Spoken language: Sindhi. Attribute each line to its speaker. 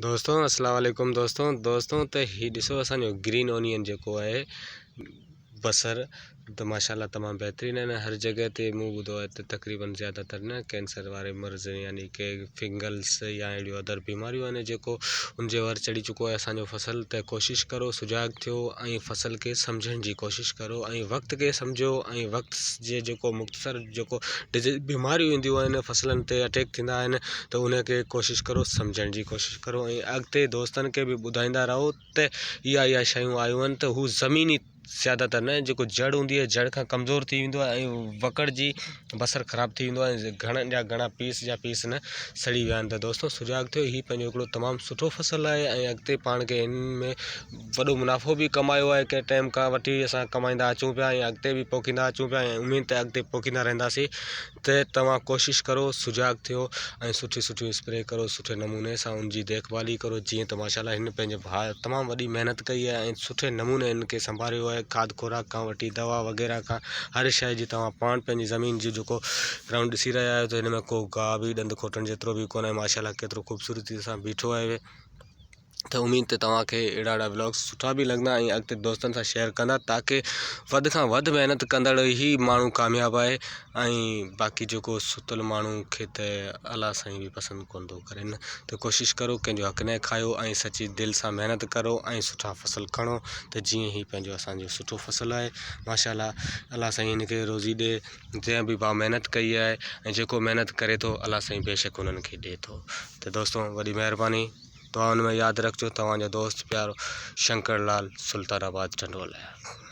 Speaker 1: دوستو اسلام عليڪم دوستو دوستو ته هي ڏسو اسان جو گرين اونين جيڪو آهي بصر ته ماشاءالله تمام بهترين آهن هر جڳهه تي مون ٻڌو آهي ته تقريبن زياده تر نه ڪينسر واري مرض يعني ڪي فنگلس يا اهڙيون ادر بيماريون آهن جيڪو ان جي ور چڙهي چڪو آهي اسان جو فصل ته ڪوشش ڪرو سجاڳ ٿيو ۽ فصل کي سمجهڻ جي ڪوشش ڪرو ۽ وقت کي سمجهو ۽ وقت جي جيڪو مختصر جيڪو ڊزيز بيماريون اينديون آهن فصلن تي اٽيڪ ٿيندا آهن ته ان کي ڪوشش ڪرو سمجهڻ جي ڪوشش ڪرو ۽ اڳتي دوستن کي به ٻڌائيندا رهو ته اها اها شيون آيون آهن ته هو زميني زياده تر نه جيڪو جڙ هوندي آهي جڙ کان ڪمزور ٿي ويندو آهي ۽ وڪڙجي بصر خراب ٿي ويندو آهي ۽ گهڻن جا گهڻا پيس جا پيس نه سڙي ويا آهن ته دوستو سجاڳ ٿيو هي پنهنجو هڪڙو تمام سٺو فصل آهي ۽ اڳتي پاڻ کي هن ۾ وڏو منافعو به ڪمايو آهي ڪنهن ٽائيم کان وٺي اسان ڪمائيندا اچون پيا ۽ اڳتي به پوکيندا اچون پيا ۽ اميد ته اڳتي پوکيندا رهنداسين ته توهان ڪوشش ڪرو سجاڳ ٿيو ۽ سٺي سٺيون اسپري ڪرو سٺي نموني سان ان جي ديک ڀالي ڪرو جيئن ته ماشاء الله هن پنهنجي ڀاء تمام وڏي محنت ڪئي آهي ۽ سٺي نموني هن کي سنڀاليو آهي کاڌ خوراڪ کان وٺي دوا وغيره کان هر شيء جي توهان پاڻ پنهنجي زمين جي جيڪو گرائونڊ ڏسي رهيا آهيو ته هن ۾ ڪو گاهه به ڏند کوٽڻ جيترو به ڪونهي ماشاء الله ڪيترو خوبصورتي سان بيٺو آهي ته اميد ته توهان کي اهڙا اهڙا ولاگس سٺا به لڳندا ۽ اڳتي دوستن سان شيئر ڪندا تاڪه وڌ کان وڌ محنت ڪندڙ ئي ماڻهو ڪامياب آهي ۽ باقي جيڪو ستل ماڻهو کي ته الله سائين به پسند ڪونه ٿو ڪري نه ته ڪوشش ڪرو ڪنهن جو حق نه کايو ۽ سچي دل سان محنت ڪرو ۽ سٺا فصل کڻو ته جيئن هي پنهنجو اسانجو سٺو فصل آهي ماشاء الله الله سائين هن کي روزي ڏي جنهن به ڀاء محنت ڪئي آهي ۽ جيڪو محنت ڪري ٿو الله سائين بيشڪ انهن کي ڏي ٿو ته دوستو وڏي مهرباني دعائن ۾ ياد رکجو توهان جو دوست پيارو شنڪر لال سلطان آباد ٽنڊو الهيار.